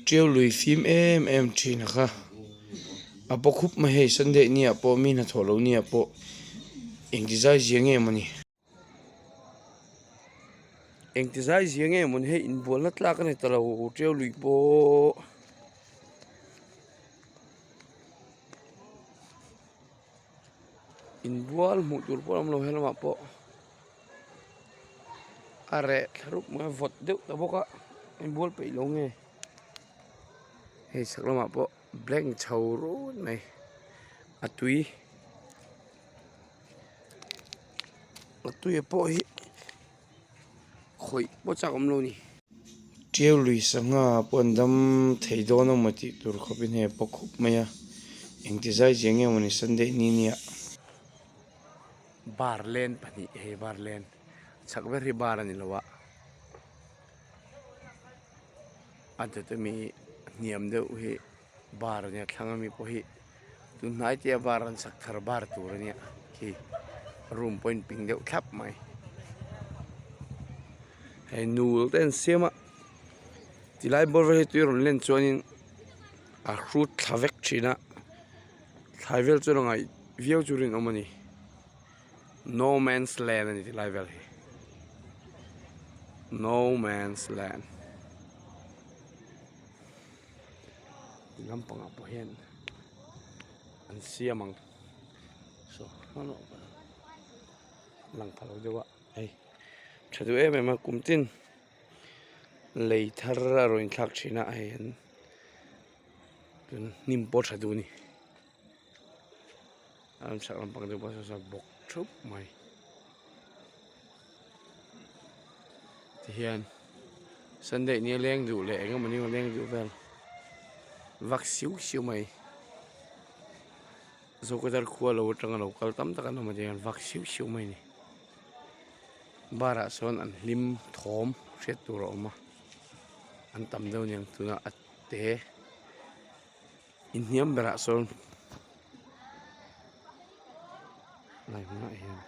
Tiau lui fim em em thin a kha a paw khup mai hei sunday ni ah pawh mi hnathawh loh ni ah pawh engti zai zia nge mawni engti zai zia nge mawni hei inbualna tlak a ni ta lo tiau lui pawh. Inbual hmuh tur pawh a awm lo helamah pawh a reh thla rup mai a vawt deuh ta bawk a inbual peih lo nge hei chhak lamah pawh blank chho run mai a tui a tui a pawh hi khawih pawh chak awm lo a ni. Tiau lui sangha pawh an dam thei dawn a maw tih tur khawpin hei a paw khup mai a engti zai zia nge mawni sunday ni nia. Bar len pahnih hei bar len chhak ber hi bar a ni lo a a dawt ami hniam deuh hi bar a nia thlang ami pawh hi tun hnai te a bar an sak thar bar tur a nia khi room pawh a inping deuh thlap mai. Hei nul te an siam a tilai bawr vel hi tui a rawn len chuanin a hrut thla vek thin a thlai vel chuan a ngaih viau chu rinawm a ni no man's land a ni tilai vel hi no man's land ti lampangah pawh hian an siam ang saw lang pha lo deuh a. Hei tha duh em em a kum tin lei thar a rawn inthlak thin a hei an hnim pawh tha duh a ni a rawn chhak lampang deuh pawh saw saw bawk thup mai tihian sunday ni a leng duh leh eng emawni a leng duh vel vak siu siu mai. Zokathar khua lo atanga lo kal tam tak an awm a tiang an vak siu siu mai a ni bar ah sawn an hlim thawm hriat tur a awm a an tam deuh aniang tunah a te inhniam berah sawn lai hmunah hian.